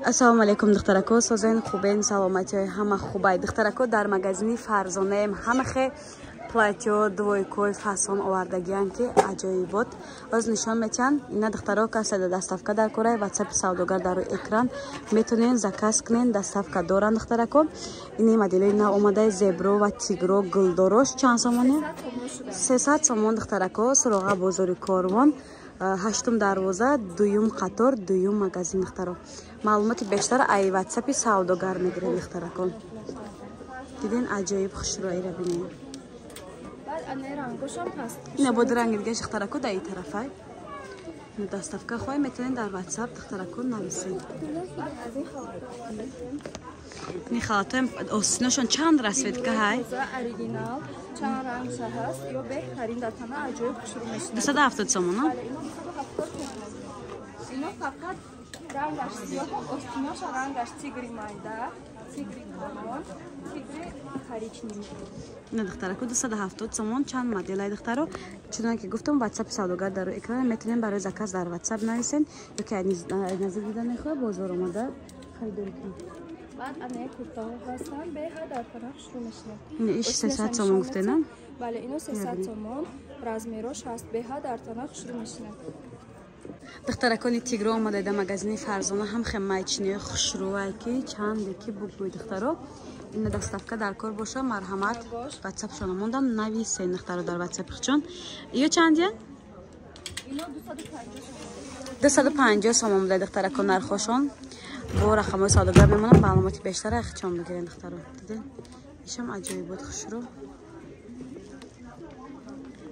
Ассалому алайкум, духтарако, созен хубен, саломатиҳои ҳама хубай. Духтарако, дар магазини Фарзонаем ҳамахе платьё, двойкои фасон овардагиянд, ки аҷоибот. Оз нишон метиҳанд. Ина духтаро, касе да доставка дар кораи, ватсапи савдогар дар рӯи экран, метонен заказ кунен, доставка доранд, духтарако. Ини моделои нав омадаи зебро ва тигро, гулдорош чанд сомоне? 300 сомон, духтарако. Суроға бозори Корвон, ҳаштум дарвоза, дуюм қатор, дуюм магазин, духтаро. Маълумоти бештар ай ватсапи савдогар мегирем, духтарако. Диден, аҷоиб хушрӯира бинем. Ина бод ранги дига, духтарако, дар ин тарафай. Доставка хоҳем, метавонед дар ватсап, духтарако, нависед. Ини халатҳоям остиношон чанд расцветка ҳай? Чанд рангша ҳаст, ё беҳтарин дар тана, аҷоиб хушрӯ мешинад. 270 сомон, а? Ино фақат рангаш сиёҳу остиноша рангаш тигри майда, тигри калон, тигри коричневый. Ина, духтарако, 270 сомон, чанд моделай, духтаро. Чунон ки гуфтам, ватсапи савдогар дар рӯи экран, метавонем барои заказ дар ватсап нависен, ё ки наздик дида мехоҳад, бозор омада харидорӣ кунед. Баъд анаи куртаҳо ҳастанд, беҳад дар тана хушрӯ мешинад. Иш 300 сомон гуфтена? Бале, ино 300 сомон, размерош ҳаст, беҳад дар тана хушрӯ мешинад. Духтаракони, тигро омада дар магазини Фарзона, ҳам хе майчиниҳои хушрӯай, ки чанде ки бугӯй, духтаро. Ина доставка дар кор боша, марҳамат, ватсапшона мондам, нависен, духтаро, дар ватсапи хучон. Ё чандия? 250 сомон буда, духтарако, нархошон. Бо рақамҳои савдогар мемонам, маълумоти бештара хучон бигирен, духтаро. Диден, ишам аҷоибот, хушрӯ,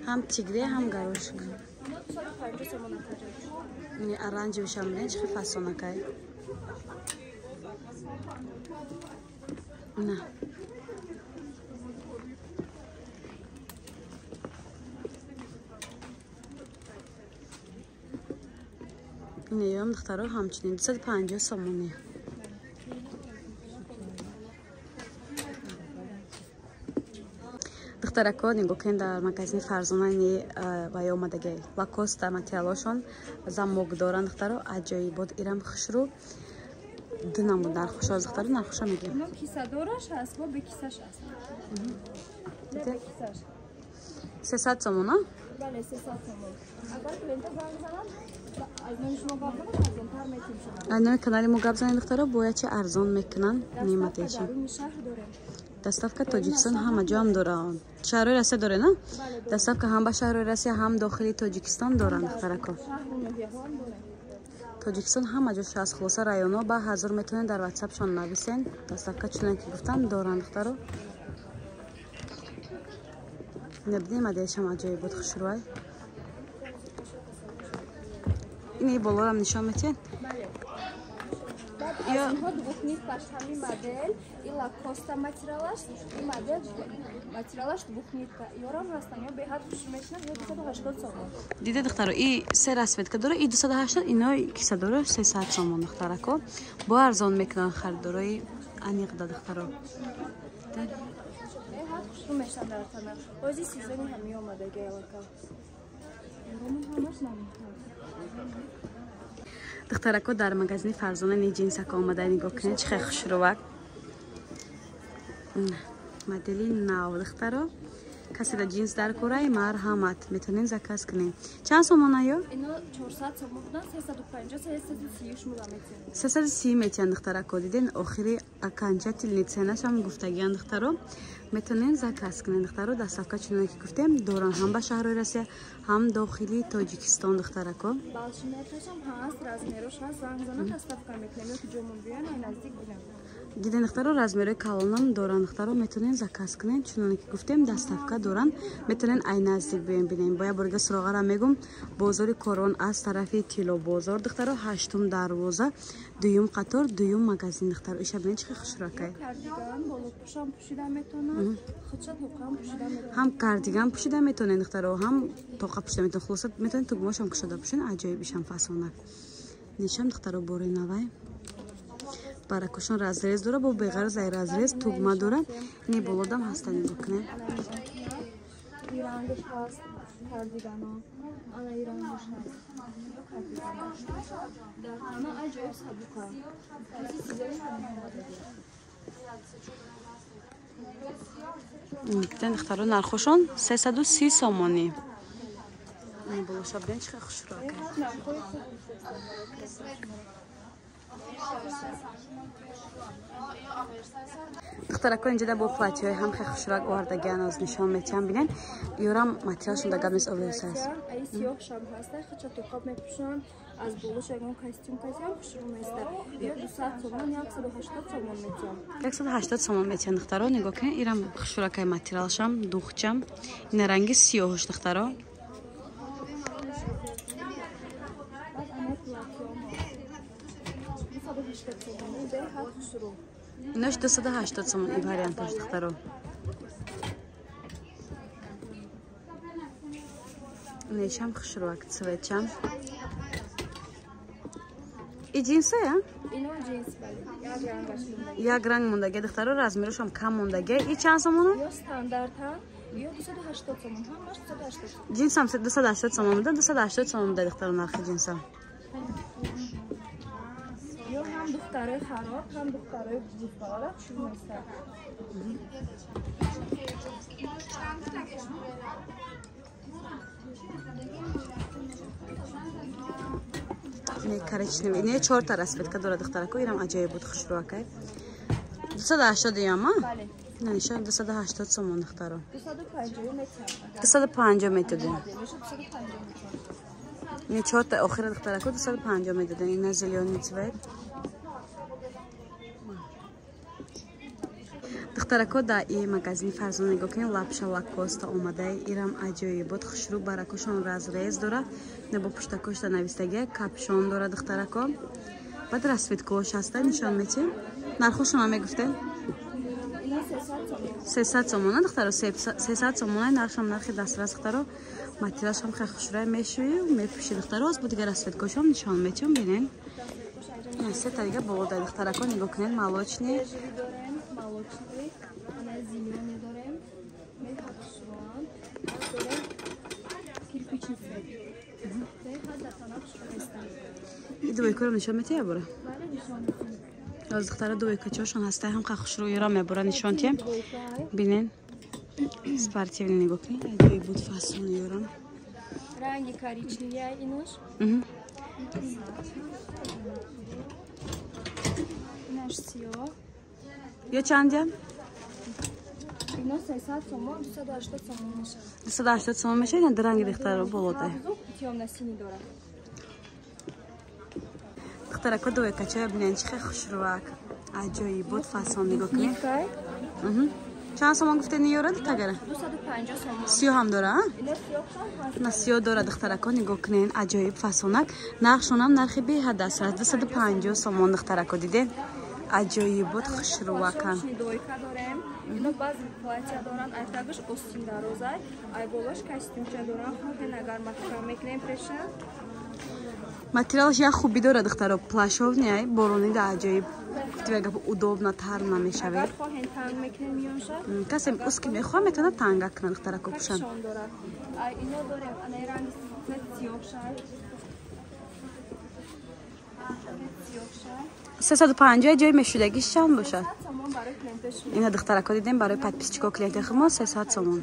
ҳам тигре, ҳам горошек. Оранжевишам бинед, чӣ хел фасонакай. На, инеём, духтаро, ҳамчунин 250 сомоне. Духтарако, нигоҳ кунед, дар магазини Фарзона ини вай омадаги, Лакоста, материалошон замок доранд, духтаро, аҷоибот, ирам хушрӯ, ду намуд нархошо, духтаро, нархоша мегирем. Кисадораш ҳаст, бо бекисаш ҳаст. 300 сомон, а? Бале, 300 сомон. Агар клиента занг занад, аз номи шумо гап занад, арзонтар метем шумо. Аз номи канали мо гап занед, духтаро, бояд чи арзон мекунанд неъматеша. Доставка Тоҷикистон ҳама ҷоам доранд. Шаҳрҳои Россия доре, на? Доставка ҳам ба шаҳрҳои Россия, ҳам дохили Тоҷикистон доранд, духтарако. Тоҷикистон ҳама ҷо шаст, хулоса районҳо ба ҳазор, метавонед дар ватсапшон нависен. Доставка, чунон ки гуфтам, доранд, духтаро. Набинем, моделшам аҷоибот, хушрӯай. Ини болорам нишон метиҳед? Инҳо двухниткаш, ҳамин модел и Лакоста материалаш, и модел материалаш двухнитка. Ёрам ҳастанд, ё беҳад хушрӯ мешинад, ё 280 сомон. Дида, духтаро, и се расцветка дора, и 280, ино киса дора 300 сомон, духтарако. Бо арзон мекунанд харидорои аниқда, духтаро. Беҳад хушрӯ мешинад дар тана. Ози сезони ҳамин омадаги аллака. Ҳамаш намуд. Духтарако, дар магазини Фарзона ни ҷинсако омада, нигоҳ кунед, чӣ хел хушрӯвак, модели нав, духтаро. Касе да ҷинс дар кораи, марҳамат, метавонед заказ кунед. Чанд сомона ё? Ино 400 сомон буданд, 350, 330 шумо метиҳанд. 330 метиҳанд, духтарако. Диден, охири окончательный ценашам гуфтагиянд, духтаро. Метавонед заказ кунед, духтаро. Доставка, чуноне ки гуфтем, доранд ҳам ба шаҳрҳои Россия, ҳам дохили Тоҷикистон, духтарако. Балшиметашам ҳаст, размерош ҳаст, занг занад, доставка мекунем, ё ки ҷомон биёян, ай наздик бинам. Диден, духтаро, размерои калонам доранд, духтаро, метавонед заказ кунед. Чуноне ки гуфтем, доставка доранд, метавонед ай наздик биёем, бинем. Боя борига суроғара мегум: бозори Корвон, аз тарафи Тилобозор, духтаро, ҳаштум дарвоза, дуюм қатор, дуюм магазин, духтаро. Иша бинед, чӣ хел хушрӯакай. Ҳам кардиган пӯшида метавонед, духтаро, ҳам тоқа пӯшида метавонед, хулоса метавонед тугмошам кушода пӯшед, аҷоибишам фасонак. Нишам, духтаро, бори навай, баракошон разрез дора, бо беғарз ай разрез тугма дора. Ини болодам ҳаста, нигоҳ кунед. Кардигано. Ана ин рангаш ҳаст. Ё кардигано. Дар тана аҷоиб сабука. Каси сизои ҳама омадаги. Диден духтаро нархошон 330 сомонӣ. Болоша бинед чӣ хел хушрӯ. Духтарако инҷода бо платьҳои ҳам хел хушрӯак овардагиан аз нишон метиҳам бинед. Ёрам материалшон да гап нест оверсайз аст. Ай сиёҳ шам ҳаста, хача тоқаб мепӯшанд, аз болош ягон костюм касиам хушрӯ места. Ё 200 сомон, 180 сомон метиҳам. 180 сомон метиҳам духтаро, нигоҳ кунед, ирам хушрӯакай материалшам, духчам. Ина ранги сиёҳуш духтаро. Инош 280 сомон ин варианташ духтаро. Нечам хушрӯак цветчам. И ҷинса я? Ино ҷинс бале. Як рангаш мондаги. Як ранг мондаги духтаро, размерашам кам мондаги. И чанд сомона? Ё стандартан, ё 280 сомон, ҳамаш 280 сомон. Ҷинсам 280 сомон буда, 280 сомон буда духтаро нархи ҷинсам. Ё ҳам духтарои хароб, ҳам духтарои бузургбалара хушрӯ местад. Не коричневый, не чорта расцветка дора духтарако, ирам аҷоиб буд хушрӯакай. 280 яма? Бале. Не, нишон 280 сомон духтаро. 250 метиҳам. 250 методем. 250 метиҳам. Не чорта охира духтарако 250 медодем. Ина зелёный цвет. Духтарако да и магазини Фарзона нигоҳ кунед, лапша лакоста омадаи, ирам аҷоиб буд, хушрӯ баракошон разрез дора, не бо пуштакошда навистагия, капшон дора духтарако. Баъд расцветкош ҳаста, нишон метиҳем. Нархошона мегуфте? 300 сомона духтаро, 300 сомона нархшам нархи дастрас духтаро. Материалшам хеле хушрӯя мешӯӣ, мепӯши духтаро. Аз бо дигар расцветкошам нишон метиҳем, бинед. Сета дига боло да духтарако нигоҳ кунед, молочный. Молочный, ана зелёный дорем, меҳад хушрӯанд, дорем кирпичный цвет. Беҳад дар тана хушрӯ местанд. И двойкаро нишон метиҳӣ ябора? Бале, нишон метиҳам. Аз духтара двойкачошон ҳаста, ҳам ха хушрӯ ёра мебора нишон тиҳем. Бинед. Спортивный нигоҳ кунед, аҷоиб буд фасон ёрам. Ранги коричневый инош. Инаш сиёҳ. Ё чандям? Ино 300 сомон, 280 сомон мешавад. 280 сомон мешавад, ина ранги духтаро болода. Тёмно-синий дорад. Духтарако двойкачоя бинед, чӣ хел хушрӯак. Аҷоиб буд фасон нигоҳ кунед. Чанд сомон гуфте ниёра дутагара? 250 сомон. Сиёҳ ҳам дора, а? Ино сиёҳ ҳам ҳаст. На сиёҳ дора духтарако нигоҳ кунед, аҷоиб фасонак. Нархшонам нархи беҳад аст, 250 сомон духтарако дидед. Аҷоиб буд хушрӯакан. Двойка дорем. Ино баъзе платья доранд, ай тагаш остин дарозай, ай болош костюмча доранд. Хоҳен агар маҳкам мекунем преша. Материалаш як хубӣ дорад духтаро, плашовни ай борони да аҷоиб. Гуфти гап удобно тар намешавад. Агар хоҳен танг мекунем миёнша. Касе узкий мехоҳад метавонад танга кунад духтарако пӯшанд. Капшон дорад. Ай ино дорем, ана ранги цвет сиёҳ шай. 350 ҷои мешудагиш чанд бошад? 300 сомон барои клиентои шумо. Ина духтарако дидем барои подписчико клиентои хумо 300 сомон.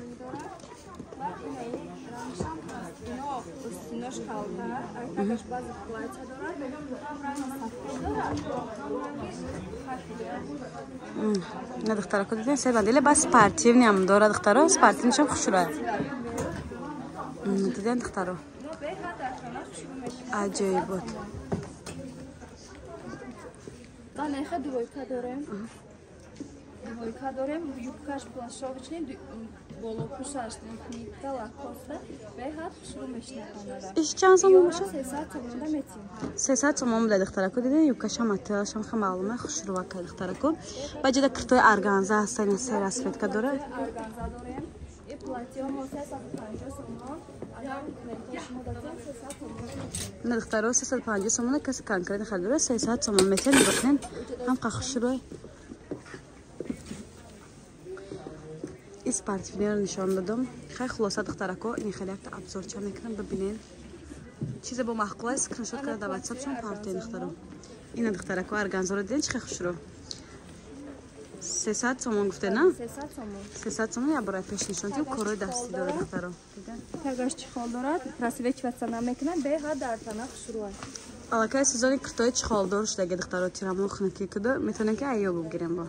Остинош халта, айтагаш баъзе платья дорад, ҳам ранги сафед дорад, ҳам ранги хаки дорад. Ина духтарако дидем се бандиле бас спортивный ҳам дорад духтаро, спортивнишам хушрӯя. Дидем духтаро. Ино беҳад дар хона хушрӯ мешавад. Аҷоиб буд. Банеха двойка дорем. Двойка дорем, юбкаш плашовочный, болопӯшаш нитка лакоста, беҳад хушрӯ мешинад хонада. Иш чанд сомон бошад? 300 сомонда метиҳем. 300 сомон буда духтарако дидем, юбкашам материалашам хеле маълума хушрӯака духтарако. Ба ҷода киртои органза ҳаста, ина се расцветка дорад. Органза дорем. И платьё мо 350 сомон. Агар клиентои шумо датем 300 сомон. Ина духтаро 350 сомона каси конкретно харидора 300 сомон метиҳад, нигоҳ кунед, ҳам қа хушрӯй. И спортивный ро нишон додам. Хай, хулоса, духтарако, ин хеле якта обзор ча мекунам, бибинен. Чизе бо маъқулай, скриншот карда дар ватсап шон партоен, духтаро. Ина, духтарако, органзоро диден, чӣ хел хушрӯ. 300 сомон гуфте, на? 300 сомон. 300 сомон. Я бора пеш нишон тим, корои дастӣ дора, духтаро. Тагаш чехол дорад, просвечиваться намекунад, беҳад дар тана хушрӯ аст. Аллакай сезони куртои чехолдор шудаги, духтаро, тирамо хунукӣ куда метавонем, ки айё бигирем. Бо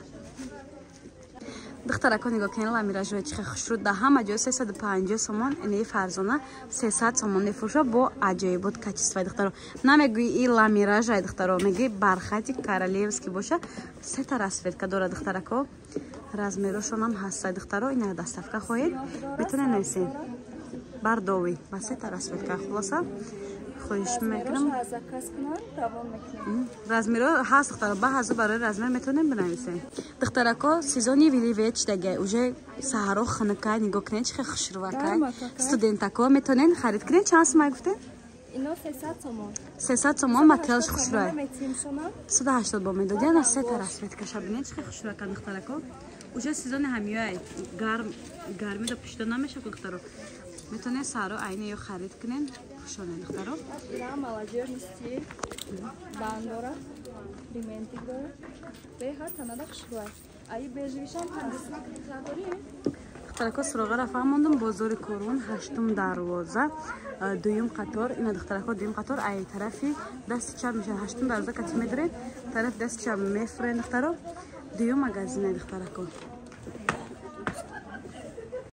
духтарако, нигоҳ кунед, ламиражои чихе хушрӯ, дар ҳама ҷо 350 сомон, инаи Фарзона 300 сомон мефурӯша. Бо аҷоибот качество и, духтаро, намегӯи и ламиражай, духтаро, мегӯи бархати королевский боша. Сета расцветка дора, духтарако, размер ошонам ҳастай, духтаро. Ина доставка хоҳед, метавонед нависед, бардовӣ ба сета расцветка. Хулоса, хоҳиш мекунам, размер о ҳаст, духтаро, ба ҳазу барои размер метавонем бинависем. Духтарако, сезони виливет шудагай, уже саҳаро хунукай. Нигоҳ кунед, чӣ хел хушрӯвакай. Студентако метавонед харид кунед. Чанд сумай гуфтед? Ино 300 сомон. 300 сомон, материал ш хушрӯай. 180 бо медодӣ. Ана сета расцветка ша бинед, чӣ хел хушрӯвака, духтарако. Уже сезони ҳамиёй, гарм гармида пушида намешавад, духтаро. Метавонед саҳаро айни ё харид кунед, пӯшонед, духтаро. Молодежный стиль, банд дорад, рементик дорад, беҳад танада хушрӯай. Аи бежевый шам ҳаст. Духтарако, суроғаро фаҳмондум: бозори Корвон, ҳаштум дарвоза, дуюм қатор. Ина, духтарако, дуюм қатор, ай тарафи дасти чап мешавад. Ҳаштум дарвоза кати медоред, тарафи дасти чап мефурен, духтаро, дуюм магазине, духтарако.